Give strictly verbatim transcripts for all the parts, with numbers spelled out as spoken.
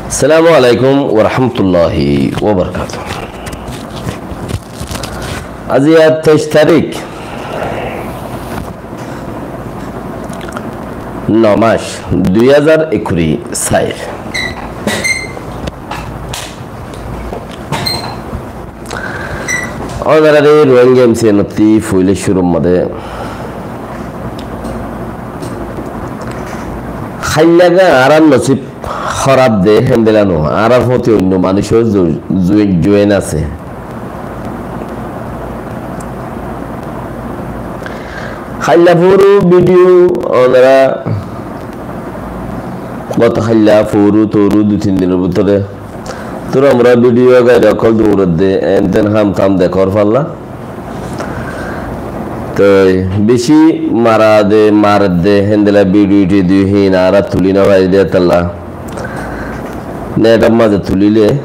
Assalamu alaikum warahmatulláhi wabarakátuhu. Aijja teic tarík, no mac, dui házar ekkuri sair. Ónarare Rohingya M C N ottú foila cúrur mazé háilla ge añárar nosib hóraf de héndilla no, añárar foti oinno manúic ó zu-, zu-, zuain asé. Háilla furu video ónara goto háilla furu toru dui tin dinor bútore tura mura video gair ókkol duredde, en ten ham tam dekór falla. Toi beci mara de, mar de, héndilla video tidio hín añára tuli no fari de tolla. Net or mazé tulile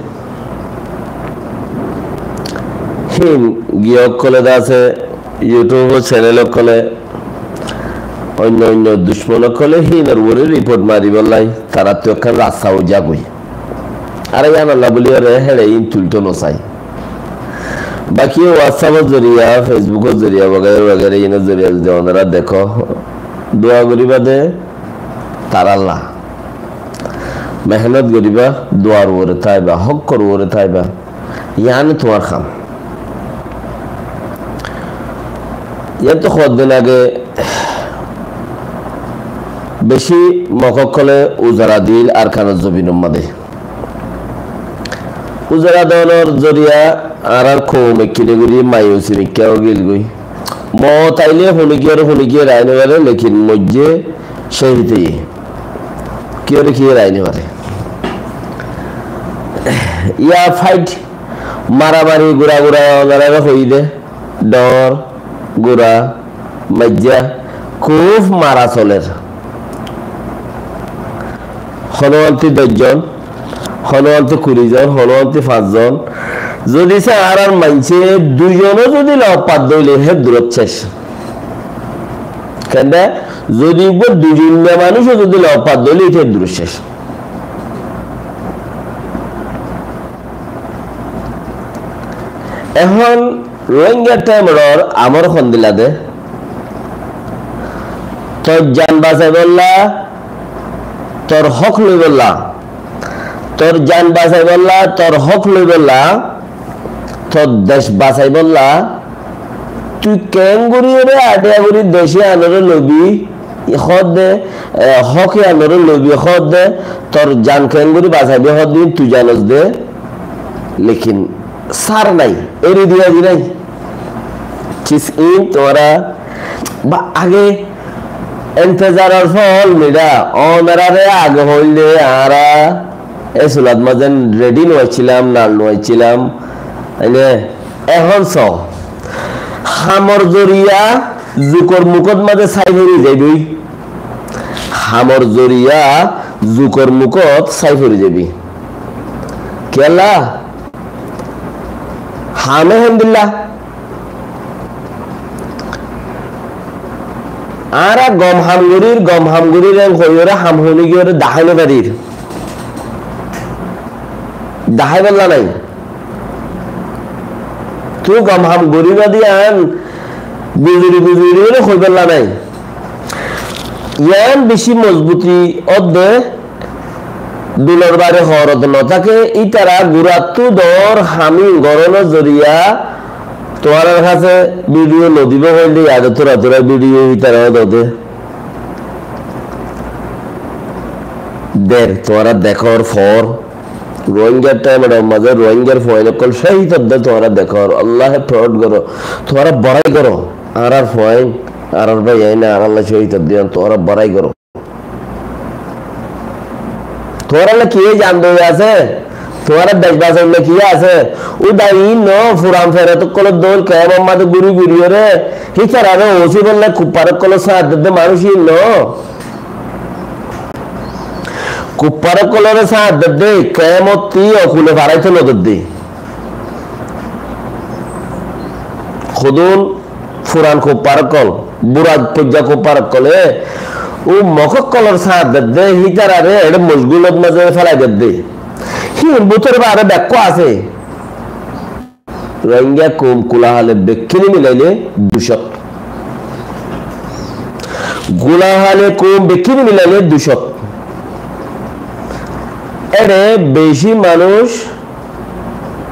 hín giyé ókkole de asé, YouTube channel ókkole, oinno oinno ducmon ókkole hínor uore report maribálla, tarattú ekkán rasta uza goi. Ar yíanolla buli ore héçe ín tulito no sai. Baki WhatsApp or zoriya, Facebook or zoriya, wagaira wagaira, ínor zoriya zodi ónara dekó, dua goriba de taralla. Mehenot goriba, duar uore táiba, hókkor uore táiba. Yían tuáñr ham. Yían to hoddin age beci Mog ókkole uzara dil Arkanor zobinor mazé. Uzara donor zoriya añárar koum ekkine gori mayusi mikká ói giyói. Moot aile hone kiyóre hone kiyóre rai no fare, lekin moijje cehid óiye. Kiyóre kiyóre rai no fare. Yá fight, maramari, gura gura, ónarare hoiyí de, dor, gura, maijja, kúb mara soler. Hono anti doc zon, hono anti kuri zon, hono anti fañs zon. Zodi se añárar maincé dui zon ó zodi lofat dóile, hé durot cec. Kende, zodi uggwá dui zon manúic ó zodi lofat dóile, hé durot cec. Ehón Rohingya Time or amor hondilla de, tor jan basaibálla, tor hók loibálla, tor jan basaibálla, tor hók loibálla, tor dec basaibálla, tui keéngori ore aidhiya gori dec yíanoré loibi, hoódde, e, hók yíanoré loibi, hoódde, tor jan keéngori basaibi, hoódde tui zanos de, lekin sár nai, eri diya di nai. Cis in tuáñra ba age entezaror fol mira, ónarare age hoilde añára e sulat mazen redi no accílam, nal no accílam, aine ehón so. Hamor zoriya zukor mukot maze sai fori zaiboi. Hamor zoriya zukor mukot sai fori zaibi. Kiyólla? Hame héndilla. Añára gom ham gorir, gom ham gorir en hoiyóre ham honi giyóre dahái no farir. Dahái bolla nai. Tui gom ham goriba de yián buzuri buzuri buli hoibolla nai. Yián beci mozbuti ódde, dulor bari horot no táke, ítara gurattú dor hami goronor zoriya tuáñrar hásé bidiyo no dibo hoilde yade tura tura bidiyo ítara dode. Der, tuáñra dekór for, Rohingya Time or maze Rohingyar fuain ókkol cóhid ódde tuáñra dekór, Allahe proud goró, tuáñra borai goró, añárar fuain, añárar bái ain, añáralla cóhid ódde, tuáñra borai goró. Tuáñralla ki jan doi asé? Tuáñrar dec basailla ki asé? Uda in no, furan ferot ókkolor dol, kemor maze guri guri ore, hítarare ósi bolla kuffar ókkolor sáñt dedde manúic in no. Kuffar ókkolore sáñt dedde, kemottí okule faraito no dedde. Hodún furan kuffar ókkol, bura foijja kuffar ókkole, u Mog ókkolor sáñt dedde, hítarare eçe mocgulot maze felai dedde. Híin bútore bare bekkún asé. Rohingya koum kulahale bekkíni milaile dui cót. Kulahale koum bekkíni milaile dui cót. Ére beci manúic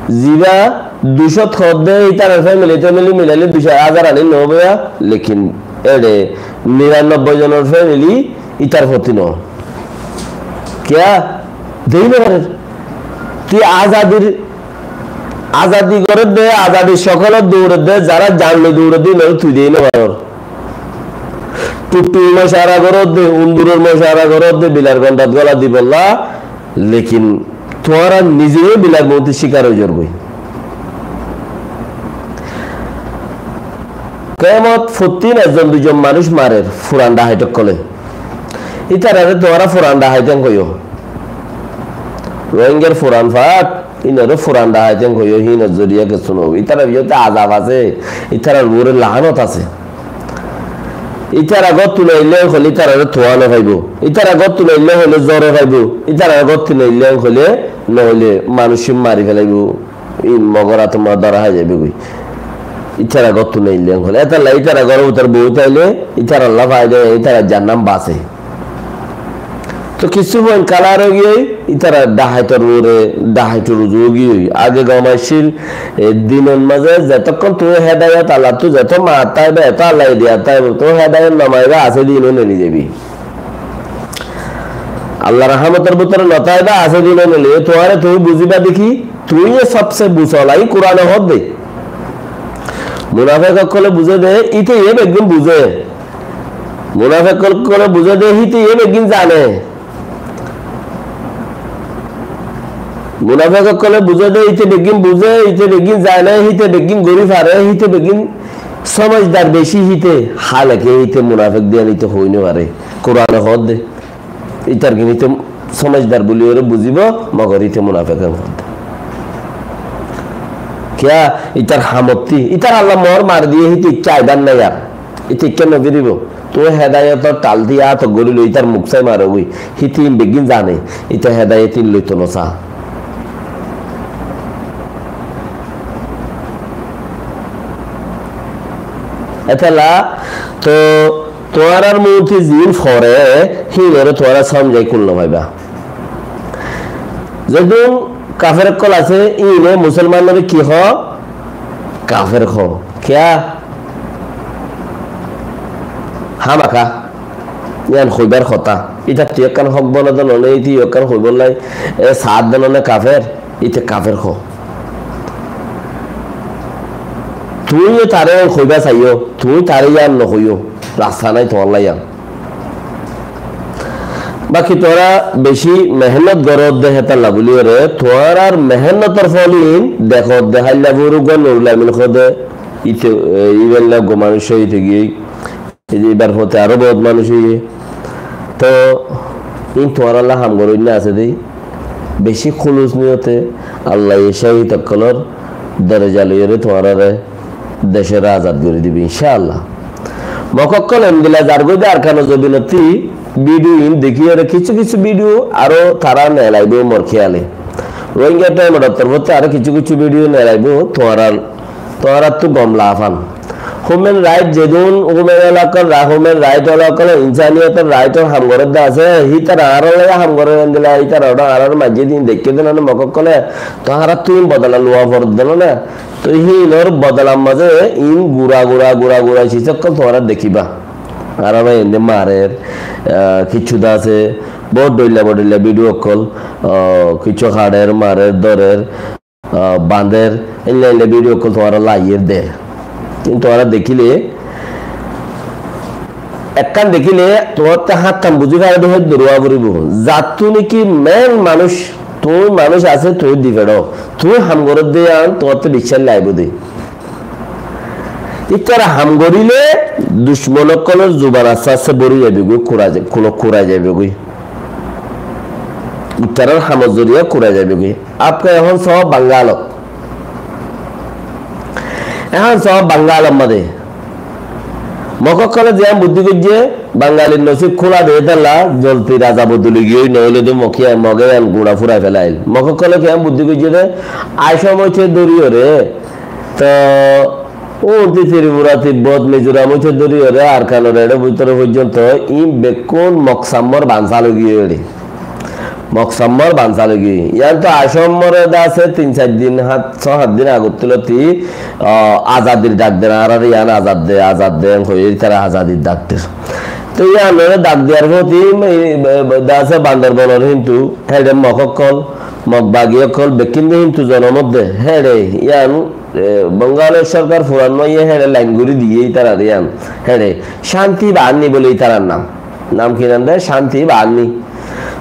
ziba dui cót hoódde, ítarar family, family milaile dui cót, házar ani no óibo, lekin ére niranobboi zonor family ítar foti no. Kiyá? Dei no farer. Tui azadir, azadi gorer de, azadir sokolot doure de, zara zan loi doure de, inore tui dei no farer. Tuttui mocara gorer de, unduror mocara gorer de, bilar gondat gola dibolla, lekin tuáñra nize bilar moutor cikar ói zargoi. Kiyamot fottin ekzon duizon manúic marer, furan dhahait ókkole. Ítarare tuáñra furan dhahait en hoiyó. Rohingyar furan fak, inore furan dhahait en hoiyó, híinor zoriya kessú no óibo. Ítarar bútore azab asé, ítarar uore laanot asé. Ítara góttu no aille hoile ítarare tuá no faibo. Ítara góttu no aille hoile zore faibo. Ítara góttu no aille hoile, no hoile manúic mari felaibo. Ín Mogor átor maze dóra hái zaibogoi. Ítara góttu no aille hoile. Étalla ítara góror bútore boói táile ítaralla faida, ítarar jannam basé. Toh kissú fuain kalar ói giyói, ítara dhahaitor uore, dhahaitor uzu ói giyói. Age gom accíl, e dinor maze zetokkon tuñí hedayot Allattú zeto maát táiba, eto Allaye diyat táibo. Tuñí hedayot no maiba, asé din ó neli zaibi. Allar rahámotor bútore no táiba, asé din ó neli zaibi. Tuáñre tuñí buziba de ki, tuñí ye sobse busol, añí Kurane hoódde. Munafek ókkole buzé de, íte ye beggún buzé. Munafek ókkole buzé de, híte ye beggún zane. Munafek ókkole buzé de, íte beggún buzé, íte beggún zane, híte beggún gorí fare, híte beggún somajhdar beci híte, háleke híte munafek diyan íte hoi no fare. Kurane hoódde. Ítar gin íte somajhdar buli ore buzibo, mogor íte munafek en hoódde. Kiyá? Ítar hamottí, ítar Allah moór mari diye híte ikká aibar nai ar. Íte ikká no firibo. Tuñí hedayotor thal di átot gorí loi ítar muk sai marogoi. Híte ín beggín zane. Íte hedayot ín loito no sa. Étella to tuáñrar muúntu ziín fore, híinore tuáñra somzai kul no faiba. Zedún kafer ókkol asé, íine musolmanore ki hoó? Kafer hoó. Kiyá? Hámaka. Yián hoibar hotá. Ítattú ekkán hók bone de no né, íte ekkán hoibolla, e, saát de no né kafer. Íte kafer hoó. Tuñí yó taré hoibá saiyó, tuñí taré yián no hoiyó, rasta nái tuáñlla yián. Baki tuáñra beci mehénnot goródde hétalla buliyóre, tuáñrar mehénnotor fol iín dekódde, háilla furugua Nurul Amin hoóde, íte, e, íballa uggwá manúic cóhid ói giyói. Ei ze ibar fóte aró bout manúic óiye. Toh, iín tuáñralla ham goróinna asé dé, beci húlus niyote Allaye cóhid ókkolor doreja loiyóre tuáñráre decóre azad gorí dibo, incá Allah. Mok ókkol endilla zargói dé Arkanor zobinottí, bídiyo iín dekíyore kissú kissú bídiyo aró tará neelaibo mor kéyale. Rohingya Thaim or torfóttu aró kissú kissú bídiyo neelaibo tuáñrar Tuáñrattú gom lafan. Human right zedún, human elakar ra-, human right elakar insaniyotor right or ham gorédde asé, hítara añárar lage ham gorér endilla, hítara oda añárar maijjé din deikké de nane mok ókkole, to añárattú iín bodola luwa foredde nane, to híinor bodolar mazé iín gura gura, gura gura sis ókkol tuáñra dekíba. Añárar ende marer, ah, kissú de asé, bout dhoilla bodoilla bídiyo ókkol, ah, kissú haçer, marer, dórer, ah, bañder, éilla éilla bídiyo ókkol tuáñra laiyér der. Kintu tuáñra dekíle, ekkán dekíle, tuáñrattú háñttan buzí fare de, héddur ówa foribó. Zattú niki main manúic, tuñí manúic asé, tuñí difeçó. Tuñí ham goródde yián, tuáñrattú biccác laibo de. Ítara ham goríle, ducmon ókkolor zuban asté asté bóri zaibogói, kura za-, kulo kura zaibogói. Ítarar hamor zoriya kura zaibogói. Apka ehón só Bangalot. Ehón só Bangalor mazé. Mog ókkole ziyán buddí goijjé, Bangalir nosib kúla de tálla, zolti raza bodoli giyói, noóile de Mog yían, Mog yían gura furai felail. Mog ókkole kiyán buddí goijjé de, Acom óite dóriyoré, to, unti Tripura, Tibbot, Mizoram óite dóriyoré, Arkanor eçé bútore foijjonto, iín bekkún Mog Sammor bansa loi giyói eçé. Mog Sammor bansa loi giyói. Yían to Acomoré de asé tin sair din, hát, só hát din agottú loti, ah, azadir dhak der, añárar yían azad de, azad de, en hoiyóre ítara azadir dhak der. To yíanoré dhak diyar fót, e, e, de asé Bandorbonor hintu, héçe Mog ókkol, Mog bagi ókkol, bekkín de hintu zonomot de, héçe, yían, e, Bangalor sorkar furan maiyé héçe lain gorí diyé ítarar yían, héçe, Cánti Bahinni bóle ítarar nam. Nam ki nam de? Cánti Bahinni.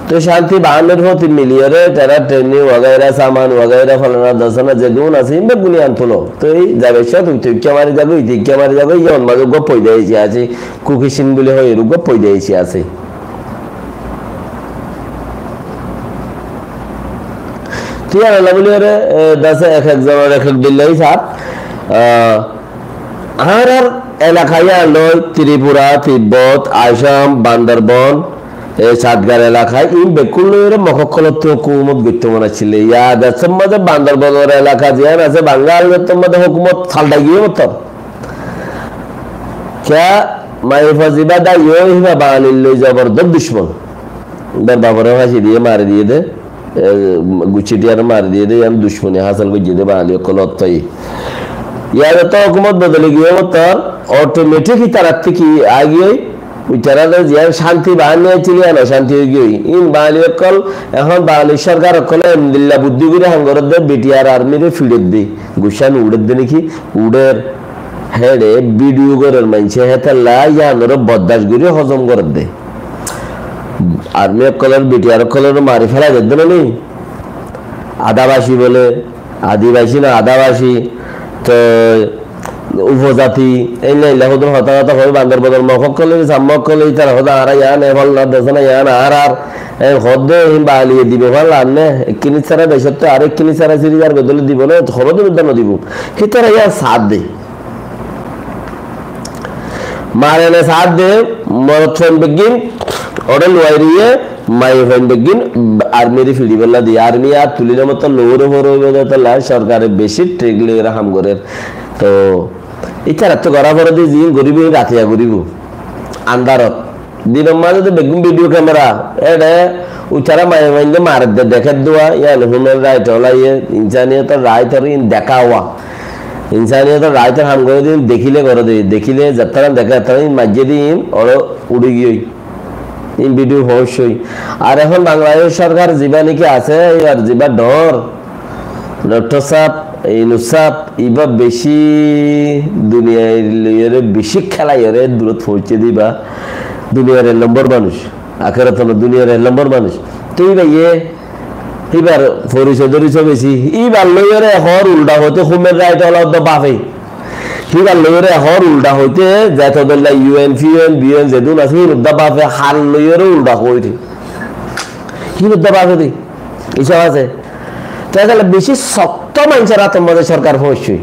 To Cánti Bahannir fóti miliyóre, tará training wagaira, saman wagaira, falana dosana, zedún asé, iín beggún yían tulo. To ei zaibar cót ite ikká mari zagói, ite ikká mari zagói, yían mazé uggúa foida óiye asé, Kuki Chin buli hoi, uggúa foida óiye asé. Tiyar ala buli ore, e, dase ek ek zonor ek ek dilla hísab, ah, Añárar elaka yían loi Tripura, Tibbot, Asam, Bandorbon, e Satgar elaka, iín bekkún loiyóre Mog ókkolottu hókumot goittó mone accíl. Yá, decór mazé Bandorbonor elaka ziyán asé, Bangal, yóttor mazé hókumot faltai giyé mottor. Kiyá, Maiyafuwa zibá dái, yó híba Bangalir loi zobordos ducmon. Íbar bafore fáñsi diyé, mari diyé de. E, guccí diyé ar mari diyé de, yían ducmoni hásil goijjé de Bangali ókkol ottói. Yían ottói hókumot bodoli giyé mottor, otometik ítarattú ki aigiyói, ítara de ziyán cánti baáni accíl, yían ocánti óigiyói. Iín Bangali ókkol, ehón Bangali sorkar ókkole endilla buddí gorí ham gorédde, B T R armire fiçédde. Guccán uçédde né ki? Uçér. Héçe bidiyó gorér maincé, hétolla yíanoré boddac gorí hozom gorédde. Armi ókkolór, B T R ókkolóre mari félai dedde no ni? Adabaci bóle, adibaci no, adabaci, to upozati, éilla éilla hodún hotá hotá hoi, Bandorbonor Mog ókkolóre, Samma ókkolóre, ítara hodá añára yían, e falla dosana yían añárar, e hodde, hín Bangaliye dibo falla anne, ekkini sára decóttu aró ekkini sára siri zar bodole dibo na, honodin udda no dibo. Hítara yían saádde. Marene saádde, morot fuain beggín, ore luwai riye, maiya fuain beggín, armire fiçibólla diye. Armi ar tulile mottor lore fore óibo de tolla, sorkare beci trik loiyóre ham gorer. To, ítarattú gora fore de ziín goribo, iín ratiya goribo. Andarot. Dinor mazé to beggún bidiyó kemera, éçe uitara maiya fuainde maredde dekédde, yían human right olaye, insaniyotor right ore iín deká wa. Insaniyotor right or ham goré de iín dekíle goré de, dekíle zettára deké, zettára iín maijjé de iín, ore uçí giyói. Iín bidiyó foóñiccói. Ar ehón Bangladec sorkar zibá niki asé, ar zibá dhoóñr, Doktor sáb, Yunus sáb, ibá beci duniyair loiyóre, beci kélaiyóre, durot foóñiccé de ibá. Duniyair ek lombor manúic. Akérator no, duniyair ek lombor manúic. Te ibáye, ibár forisoy dóri só beci. Ibár loiyóre ehón ulda hoité human right ola udda bafe. Ibár loiyóre ehón ulda hoité, zeto dóilla U N, P U N, B U N, zedún asé, hín udda bafe, hán loiyóre ulda hoité. Hín udda bafe de. Isab asé. Te asóle beci sokto maincór átor mazé sorkar foóñiccé.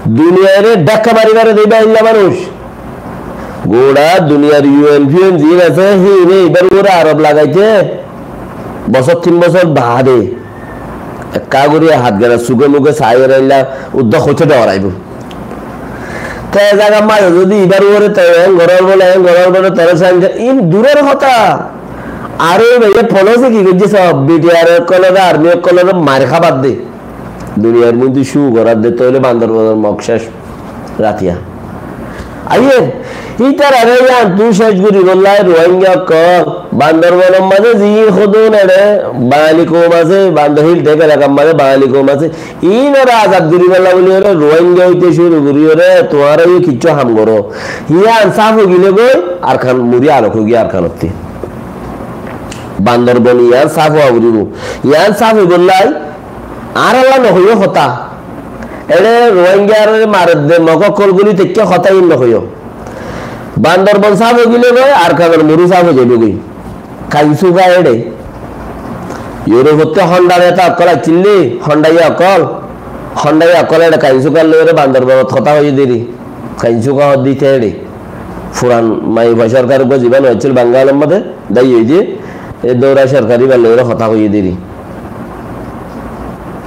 Duniyaire dhakka mari mari de ibá éilla manúic. Gura duniyair U N P U N ziín asé, híine ibár uore arob lagaite bosór tin bosór baade ekká gori hát gana suge muge saiyóre éilla udda hoité dhoraibó. Te e zagar mazé zodi ibár uore te en gorór bóle, en gorór bóle, tore sain iín duror hotá. Ar ibáye polose ki goijjé sob, B T R ókkolore, armi ókkolore mari hábar de. Duniyair moidde cú gorar de, tóile Bandorbonor Mog céc ratiya. Aiyér, ítarare yíantu céc goríbolla Rohingya ókkol, Bandorbonor mazé ziín hodún ere Bangali koum asé, Bandar Hill Tracts elakar mazé Bangali koum asé, Iínoré azad goríbolla buliyóre Ruáingga óite cúru goríyóre tuáñra yó kiccú ham goró. Yián sáf óigile goi Arkan muri alok óigiyoi Arkanottí. Bandorbon yián sáf ówa foribó. Yián sáf óibollái añáralla nohoiyó hotá. Eçé Ruáinggaré maredde Mog ókkol buli teikká hotá iín nohoiyó. Bandorbon sáf óigile goi Arkanor muri sáf ói zaibói goi. Kainsuka eçe. Europe ottú Honda neta ókkol aiccíl dé, Honda ya ókkol. Honda ya ókkol eçe Kainsuka loiyóre Bandorbonot hotá hoiyé deri. Kainsuka hoódde íte eçé. Furan maiyafuwa sorkar uggúa zibá no accíl Bangalor mazé, dái óiye de, e doura sorkar íbar loi hotá hoiyé deri.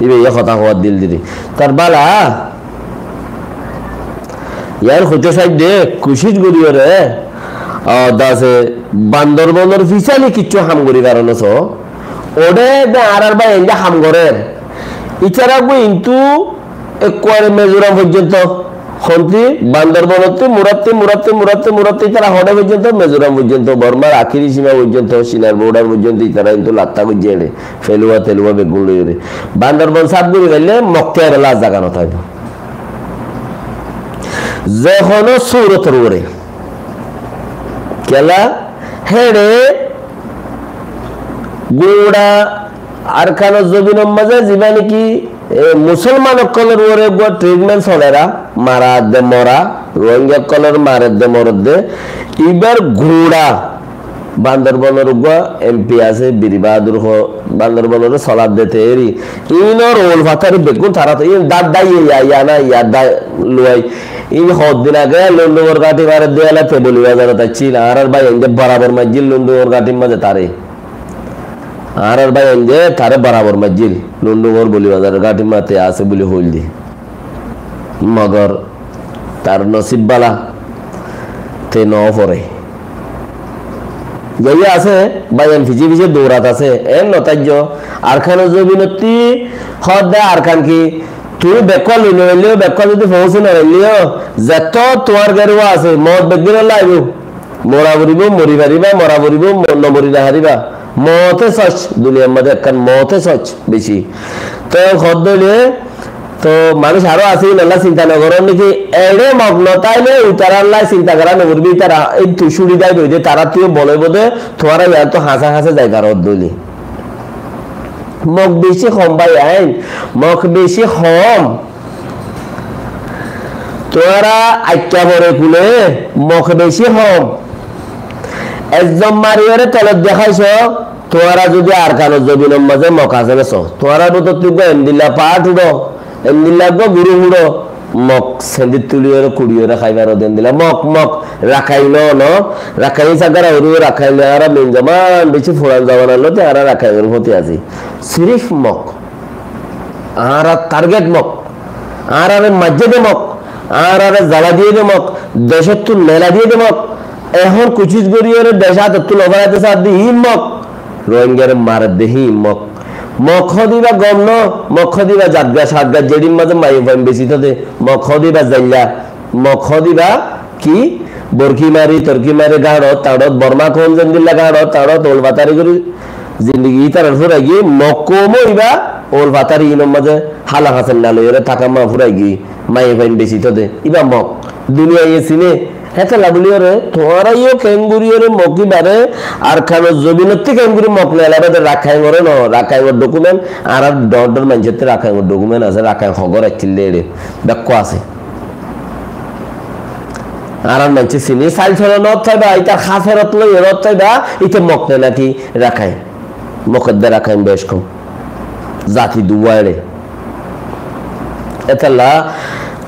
Íba yó hotá hoóar dil deri. Tar bála, yar hoitó saidde, kucíc goríyore, a, dase Bandorbanor fisá ni kiccú ham gorí faron no so. Óde de añárar bái ende ham gorér. Ítara uggúa intu ekkuare Mizoram foijjonto, honti Bandorbonottú muratte, muratte, muratte, muratte ítara hoçé foijjonto, Mizoram foijjonto, Bormar akéri sima foijjonto, Sinar border foijjonto ítara intu latta goijjé eçé, felúa telúa beggún loiyóre. Bandorbon sáf gorí faille Mokte ebela zaga no táibo. Ze honó surotor uore. Kiyólla, héçe gura Arkanor zobinor mazé zibá niki, e, musolman ókkolor uore uggúa treatment soler, mara de mora, Rohingya ókkolor mare de more de, íbar gura Bandorbanor uggúa M P asé, Biri Bahadur hoó, Bandorbanore solar de teyari. Inor ul fatari beggún tara to, in dad daiye ya, ya na, ya da luwai. In hoddin age Lundungor gañthi mare de ela te Boli Bazarot accíl, añárar bái ende borabor maijjíl Lundungor gañthir mazé tare. Añárar bái ende tare borabor maijjíl, Lundungor Boli Bazaror gañthir mazé te asé buli hoil de. Mogor tar nosib bála, te no fore. Zaiye asé, báiyain fice fice dourat asé, en no táijjo. Arkanor zobinottí hoódde Arkan ki, tuñí bekkúa loi no failleyó, bekkúa zodi foóñsi no failleyó, zettót tuáñr geruwa asé, moot beggúnolla aibó. Mora foribó, mori faribá, mora foribó, mo-, no mori no faribá. Moote soc, duniyar mazé ekkán moote soc beci. Te hoódde óile, to manúic aró asé, ínalla sinta no gorón niki? Eçé Mok no táile, ítarallá sinta gorá no foribó, ítara, ei tui cúri daibo de, tarattú bol óibo de, tuáñra yián to hañsé hañsé zai faró hoódde óile. Mok beci hom bái ain, Mok beci hom. Tuáñra aikká fore kule, Mok beci hom. Ezzon mariyóre tolot deháiso, tuáñra zodi Arkanor zobinor mazé Mok asé né so, tuáñrar bútottú uggúa endilla paáth uçó, endilla uggúa gurúf uçó, Mok sendit tuliyóre kuçiyóre hái faró de endilla. Mok, Mok, Rakhain no, no, Rakhain sagara uru, Rakhain añára min zaman, beci furan zamanar lóti añára Rakhainor foti así. Sirif Mok. Añárar target Mok. Añárare maijjé de Mok, añárare zala diyé de Mok, decóttu nela diyé de Mok, ehón kucíc goríyore dec átottú lofáraite saádde híin Mok, Rohingyare maredde híin Mok. Mok hoóde íba gom no, Mok hoóde íba zatga satga, zeçín mazé maiyafuain beci táde, Mok hoóde íba zailla, Mok hoóde íba ki, borki mari, torki mari, gañçot, tañçot, Borma koum zendilla gañçot, tañçot, ol fatari gorí, zindigi ítarar fúrai giyé, Mok koum ó íba, ol fatari inor mazé hála hasen na loiyóre táka ma fúrai giyé, maiyafuain beci táde, íba Mok. Duniyaiye siné, hétolla buliyóre, tuáñra yó keéngoríyore Mok íbare, Arkanor zobinottí keéngorí Mok nela bade Rakhaingore no, Rakhaingor document, añárar dhoóñr dhoóñr maincótte Rakhaingor document asé, Rakhaing hogór accíl de eçé, bekkúa asé. Añárar maincé siní, sail solonot faiba, ítar hásorot loiyóre faiba, íte Mok ne náki Rakhain. Mok edde Rakhain bec hom. Zati duwa eçé. Étalla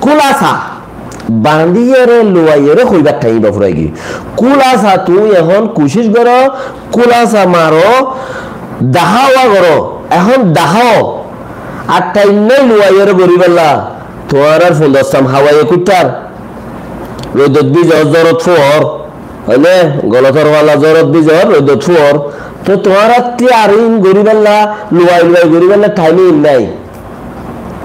kúlasa bañdíyore, luwaiyore hoibar thaim íba fúrai giyói. Kúlasa tuñí ehón kucíc goró, kúlasa maro, daháwa goró. Ehón daháo. Ar thaim nái luwaiyore goríbolla. Tuáñrar fundostam hawaiye kuittar. Roidot bizo, zorot fuor. Óile golotor fala zorot bizo, roidot fuor. Toi tuáñrattí ar in goríbolla, luwai luwai goríbolla thaim in nái.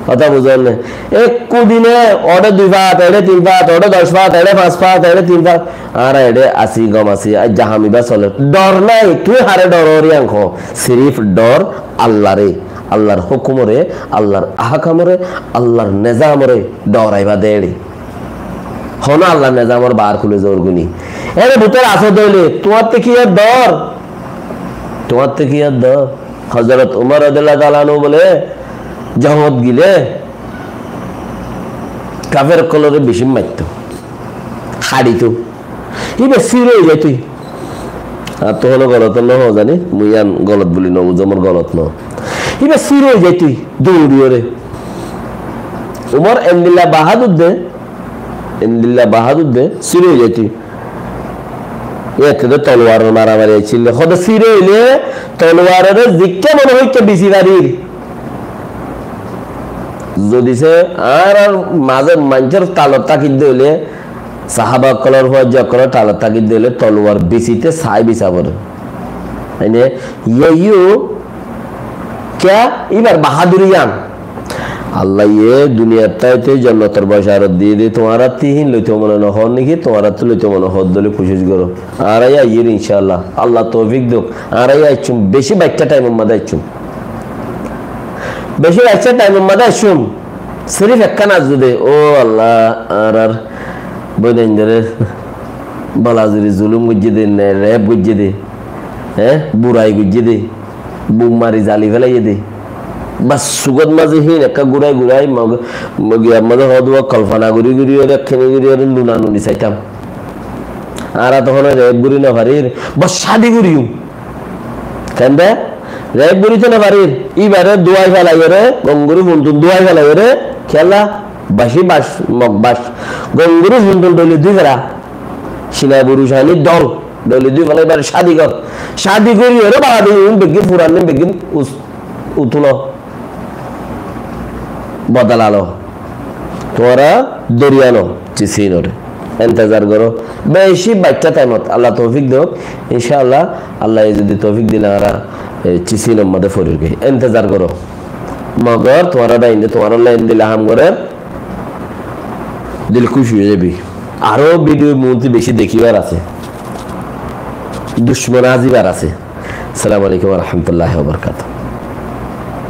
Hotá buzón né? Ekku dine oçé dui fat, eçé tin fat, oçé doc fat, eçé fañs fat, eçé tin fat. Añára eçé así, gom así, aijja ham ibá soler. Dhor nái, tui haré dhoror yián hoó. Sirif dhor Allare, Allar hókumore, Allar ahkamore, Allar nezamore dhoraiba de eçé. Honó Allar nezamor baár kúle zor guni. Ere bútore asó de óile, tuáñtte ki ar dhor? Tuáñtte ki ar dhor? Hozorot Umar rodiyallahu taala anhu bole, zohomot gile, kafer ókkolore beci maitto, haçito. Íba sir ói zaito. Añáttu honó golot no hoó zani, mui yián golot buli no buzó, mor golot no. Íba sir ói zaito, douriyore. Umar endilla bahadur de, Endilla bahadur de, siri ói zaito. Iyátte de toluwaror maramari accíl de. Hoó de siri óile toluwaroré zikká mone hoó ikká bisi farir. Zodi se añárar mazé maincór talot tákidde óile, sahaba ókkolor, fuaijja ókkolor talot tákidde óile toluwar bisite sai bisa foré. Mane, yó yó, kiyá, íbar bahaduri yián. Allaye duniyat táite jonnotor bosharot diyé de, tuáñrattú hín loito mone no hoór niki, tuáñrattú loito mone hoódde óile kucíc goró. Añára yó aiyír incállah, Allah toufik douk. Añára yó aiccúm, beci baiththá thaimor mazé aiccúm. Beci baiththá thaimor mazé aiccúm. Sirif ekkán arzú de, ó Allah, añárar bóinaindóre bolazuri zulum goijjé de, ne rep goijjé de, hé, burai goijjé de, buk mari zali felaiyé de. Bas, sugot mazé hín ekká gurai gurai mog-, mogiyar mazé hoódde kolfona gori gori óre, ekkene gori óre nuna nuni saitam. Añára to hono rep gori no farir, bas cádi goriyum. Kende? Rep gori to no farir. Íbare duwai felaiyóre, gom gori funtun duwai felaiyóre, kiyólla? Baci bac, mog bac. Gom gori funtun doli dui fela. Cina buruc ani dol, doli dui fela íbare cádi gor. Cádi goriyóre baade iín beggín furanni beggín us-, utulo. Bodola lo. Tuáñra dóri ano cisínore. Entezar goró. Beci baiththá thaimot. Allah toufik douk. Incállah, Allaye zodi toufik dile añára, e, cisínor mazé forir goi. Entezar goró. Mogor tuáñra dainde tuáñralla endilla ham gorer. Dil kúci ói zaibi. Aró bidiyo muúntu beci dekíbar asé. Ducmon azibar asé. Assalamu alaikum wa rahmatullahi wa barakatuh.